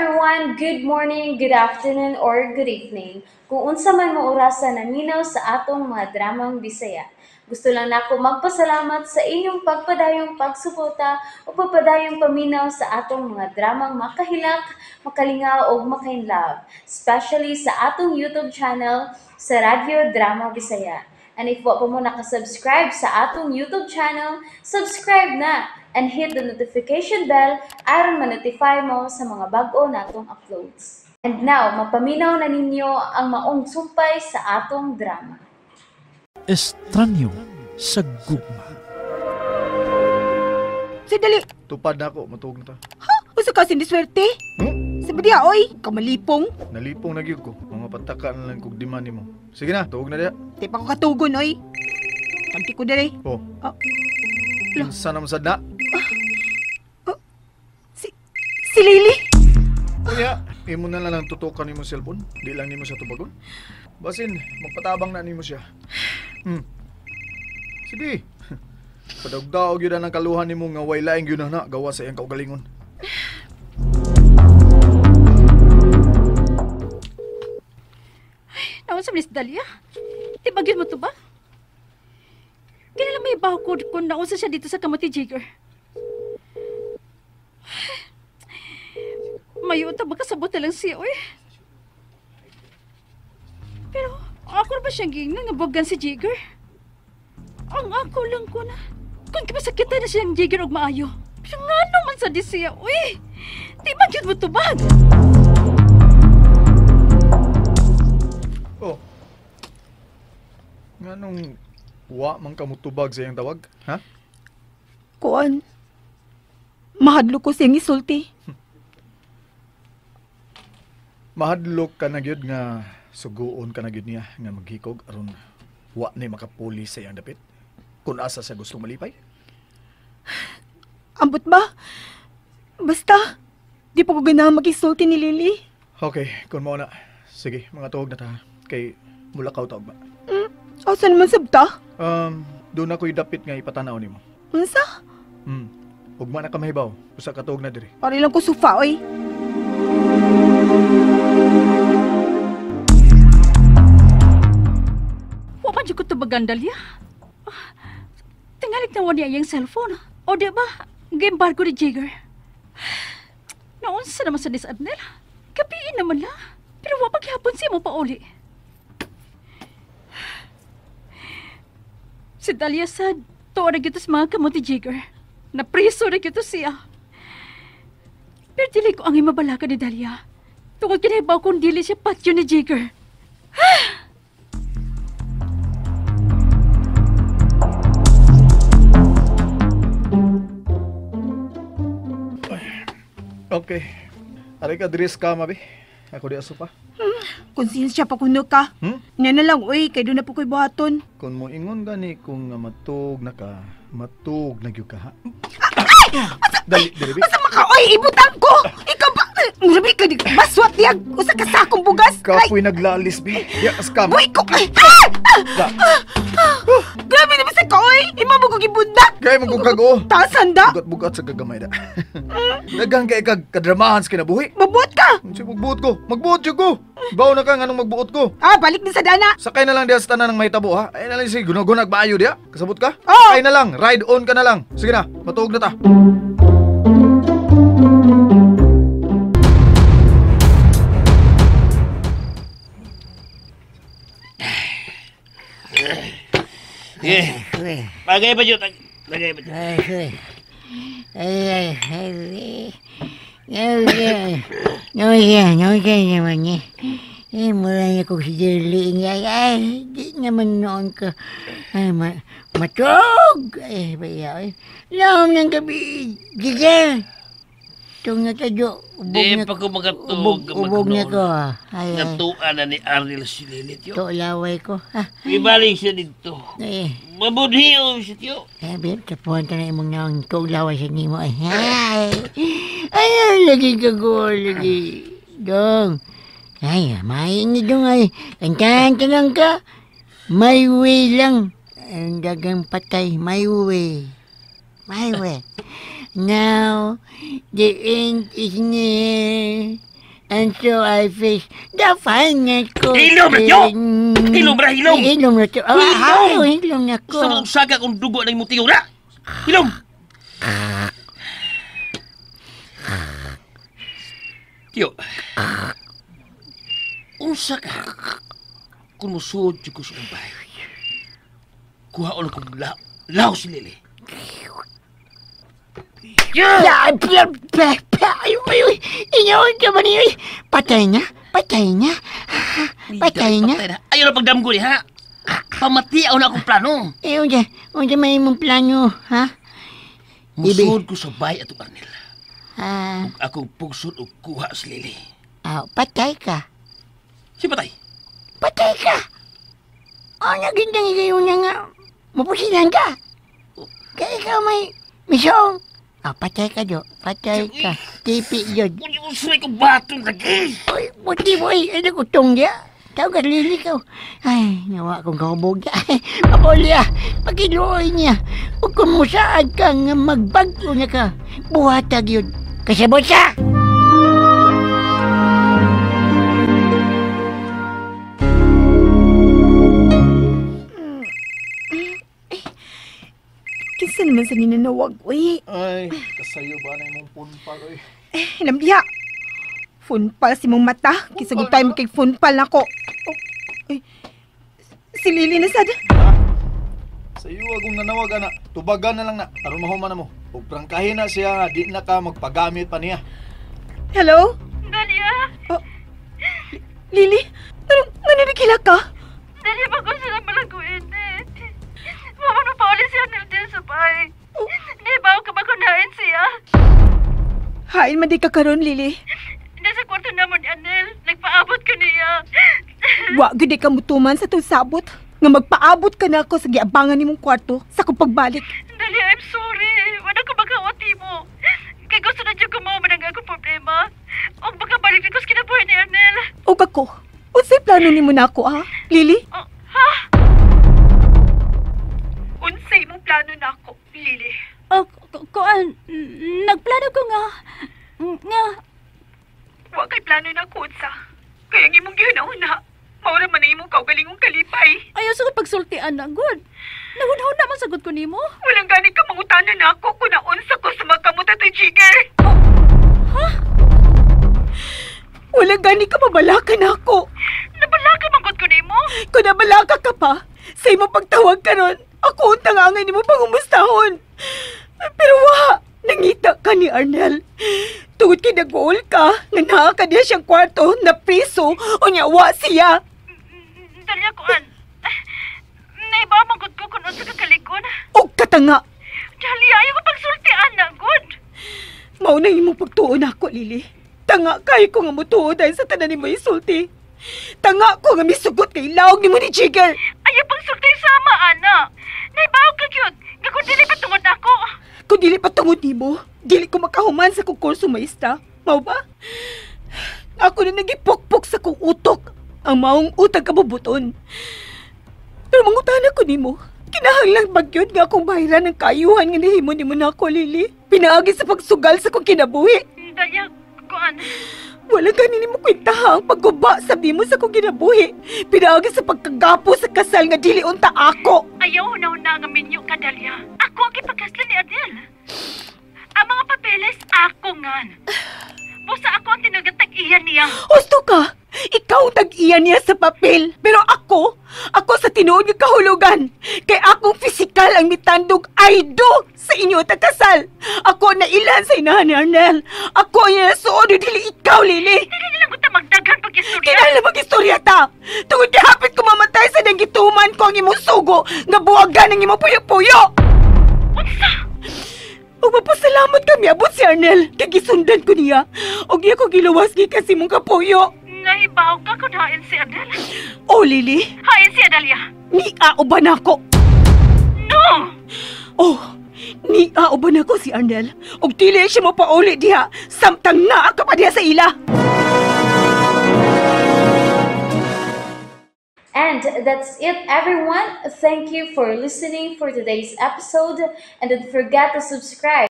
everyone! Good morning, good afternoon, or good evening. Kung unsa man mo orasa naminaw sa atong mga dramang Bisaya. Gusto lang nako magpasalamat sa inyong pagpadayong pagsuporta o pagpadayong paminaw sa atong mga dramang makahilak, makalingaw o makainlove, especially sa atong YouTube channel sa Radyo Drama Bisaya. And if wa pa mo nakasubscribe sa atong YouTube channel, subscribe na and hit the notification bell aron ma-notify mo sa mga bag-o natong uploads. And now, mapaminaw na ninyo ang maong sumpay sa atong drama. Estranyo sa gugma. Si dali. Tupad na ako, matuog na ta. Ha? Usa ka siniswerte? Hmm? Sabi diha, oy, kamalipong. Nalipong na gyud ko. Mga pataka na lang kog demand nimo. Sige na, tuog na diha. Di pa ko katugon, oy. Tanti ko diri. Oh. Ah. Unsa naman sad na? Ah. Si Lily? Kuya, imo na lang tutukan nimo cellphone. Di lang nimo siya tubagon. Basin, magpatabang na nimo siya. Sige. Padagdaog yun ang kaluhan nimo nga way laing yun na gawa sa iyang kaugalingon. Ay, naon sa Miss Dalia? Di ba gyud mo to ba? Kailan may bakod kung naunsa siya dito sa kamuti Jigger? Mayo ta makasabot na lang siya, oy. Pero ako ba siyang giingnan nga buwagan si Jigger? Ang ako lang ko na. Kung kipasakitan na siyang Jigger og maayo. Pero nga naman sa di siya, uy. Di ba gyud mo tubag? Oh. Nga nung wa man ka mutubag sa iyang tawag, ha? Kuan. Mahadlok ko siyang isulti. Mahadlok ka na gyud nga suguon ka na gyud niya nga maghikog aron wa ni makapuli sa iyang dapit. Kung asa siya gusto malipay. Ambot ba? Basta, di pa ko ganahan mag-isulti ni Lily. Okay, kung mao na. Sige, mga tuog na ta. Kay mulakaw ta ugma. Asa naman sabta? Doon ako'y dapit nga ipatanaw nimo. Unsa? Ugma na ka mahibaw. Usa ka tuog na diri. Pare lang ko sofa, oy. Wa pa jud ko tubagan, Dalia. Tingalig na wa niya iyang cellphone. O di ba? Gi-embargo ni Jigger. Naunsa naman sa Miss Adnel. Kapiin naman la. Pero wa pa gihapon siya mo pauli. Si Dalia sad, tuwa na gyud sa mga kamot ni Jigger. Napriso na gyud siya. Pero dili ko ang imabalaka ni Dalia. Tungod kinahibaw kung dili siya patyo ni Jigger. Okay. Aray ka, dress ka, mabi. Ako di aso pa. Konsensya pa kuno ka. Nga na lang, uy, kay doon na po ko'y buhaton. Kung mo ingon gani, kung nga matug na ka, matug na gyud ka, ha? Dali, dali, bi. Asa maka, uy, ibutang ko! Ikaw ba? Murabi ka, di, baswat niyag! Usa ka sakong bugas! Kapoy naglalis, bi. Ya, scam. Buy ko! Ay! Da. Grabe naman sa ka, uy! Ima mo ko gibundak! Kaya magugag, oh! Taas, handa! Bugat-bugat sa gagamay, da. Daghang kay kag kadramahan sa kinabuhi. Mabuot ka! Unsa magbuot ko? Magbuot jud ko! Baw na ka, nganong magbuot ko? Ah, balik din sa dana! Sakay na lang diya sa tanan ng mahitabo, ha? Ay na lang si gunagunag maayo diya. Kasabot ka? Oh! Sakay na lang, ride on ka na lang. Sige na, matuog na ta. Bagay ba yun? Bagay ba yun? Naman eh. Mula niya kong si Jerly. Ay, di naman noon ka. Ay, matog! Ay, baya, ay. Laom ng gabi, Gigel! Itong natadyo, ubog Di na, pa ko makatug. ubog na ko. Ay, ay. Natuan na ni Arnel si Lilith yun. Ito, laway ko. Ha? Ibalik siya dito. Ay, Mabudhiyo siya tiyo. ay, babe, tapuhan ta na imong naong ito, laway sa nimo. Ay, ay, ay, lagi ka ko, lagi. Dong. Ay, maingit dong ay. Kantahan ka lang ka. My way lang. Ang dagang patay, my way. My way. Now, the end is near. And so I face the final curtain. Hilom ra, tiyo! Hilom ra, hilom! Hilom ra, tiyo. Hilom! Hilom na ko. Gusto mo usaga kung dugo na imong tiyo ra. Hilom! Tiyo. Unsa ka? Kung musuod ko sa umbay, kuha ulo kong law si Lily. Yeah! Inyawan ka ba niyo? Patay na? Patay na? Patay na? Ayaw na pagdamgo ni, ha? Pamatiaw na akong plano. Eh, unsa may imong plano, ha? Musuod ko sa bay atong Arnel. Ug akong pugsod og kuha si Lily. Patay ka? Si patay? Patay ka! O, nagindang ikaw na nga. Mapusilan ka. Kaya ikaw may misong. Patay ka, Jo. Patay ka. Tipi, Jo. Uy, ko batong lagi. Uy, puti mo, ay. Ay, nagutong niya. Tawag ka, Lily ka. Ay, nawa akong kahubog niya. Mapuli, ah. Pakiluoy niya. Huwag kung musaad ka nga magbago na ka. Buhatag yun. Kasabot siya! Kinsa naman sa ninanawag, uy. Ay, kasayo ba na imong punpal, uy? Eh, lambiya. Funpal si mong mata. Kisagod tayo mo kay funpal nako. Oh, uy. Si Lily na sad. Sa iyo agong nanawag, ana. Tubagan na lang na. Aron mahuman na mo. Ug prangkahin na siya nga di na ka magpagamit pa niya. Hello? Dalia. Oh, Lily, nananigila ka? Dalia, bago sila malaguin eh. Mama na pa ulit siya nildin sa bahay. Di ba ako kabakunain siya? Hain man di ka karon, Lily. Nasa kwarto naman ni Anel. Nagpaabot ka niya. Wa gud ka mutuman sa tong sabot. Nga magpaabot ka na ako sa giabangan nimong kwarto sa akong pagbalik. Dalia, I'm sorry. Wala ko magkawati mo. Kay gusto na dyan kumawa man ang akong problema. O baka balik ko sa kinabuhi ni Anel. O kako, unsay plano nimo na ako, ha? Lily? Oh, ha? Unsay mong plano na ako, Lily? Oh, kuan, nagplano ko nga. Nga. Wa kay plano na ako, unsa. Kaya ang imong gihuna-huna, maura man ang imong kaugalingong kalipay. Ayaw sa pagsultian na, good. Nahunahon naman sagot ko nimo. Walang gani ka mangutana na ako kung naunsa ko sa magkamot at Jigger. Oh, ha? Walang gani ka mabalaka na ako. Nabalaka man ko nimo? Kung nabalaka ka pa, sa imong pagtawag karon, ako ang tangangay nimo pangumustahon. Pero wa, nangita ka ni Arnel. Tungod kay nag-uol ka, nga naa ka niya siyang kwarto na priso, o niya wa siya. Dalia kuan. Naiba magod ko kung unsa ka kalikon. Og katanga. Dalia, ayaw ko pagsultian na, good. Mao na imong pagtuon ako, Lily. Tanga kay ko nga mutuo dahil sa tanan nimo isulti. Tanga ko nga misugot kay lawag nimo ni Jigger. Ayaw pagsulti sama, ana. Naibaw ka gyud. Nga kung dili pa tungod ako. Kung dili pa tungod nimo, dili ko makahuman sa kong kurso maestra. Mao ba? Ako na nagipukpok sa kong utok. Ang maong utang kabubuton. Pero mangutana ko nimo, kinahanglang bagyod nga akong bahiran ng kaayuhan nga nahimo nimo na ako, Lily. Pinaagi sa pagsugal sa kong kinabuhi. Dalia, kuan. Wala ganin mo kwentaha ang pagguba sa mo sa kong kinabuhi. Pinaagi sa pagkagapo sa kasal nga dili unta ako. Ayaw na-una nga minyo ka, Dalia. Ako ang ipagkaslan ni Adel. Ang mga papeles, ako nga. Busa ako ang tinagatag-iyan niya. Husto ka! Ikaw ang tag-iyan niya sa papel. Pero ako sa tinuod nga kahulugan. Kay akong pisikal ang mitandog I do sa inyo tagkasal. Ako na ilan sa inahan ni Arnel. Ako ang nasuod dili ikaw, Lily. Dili nilang ko ta magdaghan pag-istorya. Kinahanglan mag-istorya ta. Tungod kay hapit ko mamatay sa nangituman ko ang imong sugo nga buwagan ang imong puyo-puyo. Unsa? Ug mapasalamat kami abot si Arnel. Kay gisundan ko niya. Ug iya ko giluwas gikan sa imong kapuyo. Nahibaw ka kung hain si Adel. Oh, Lily. Hain si Adalia. Niauban ako. No! Oh, niauban ako si Arnel. Ug dili siya mopauli diha samtang naa ka pa diha sa ila. And that's it, everyone. Thank you for listening for today's episode. And don't forget to subscribe.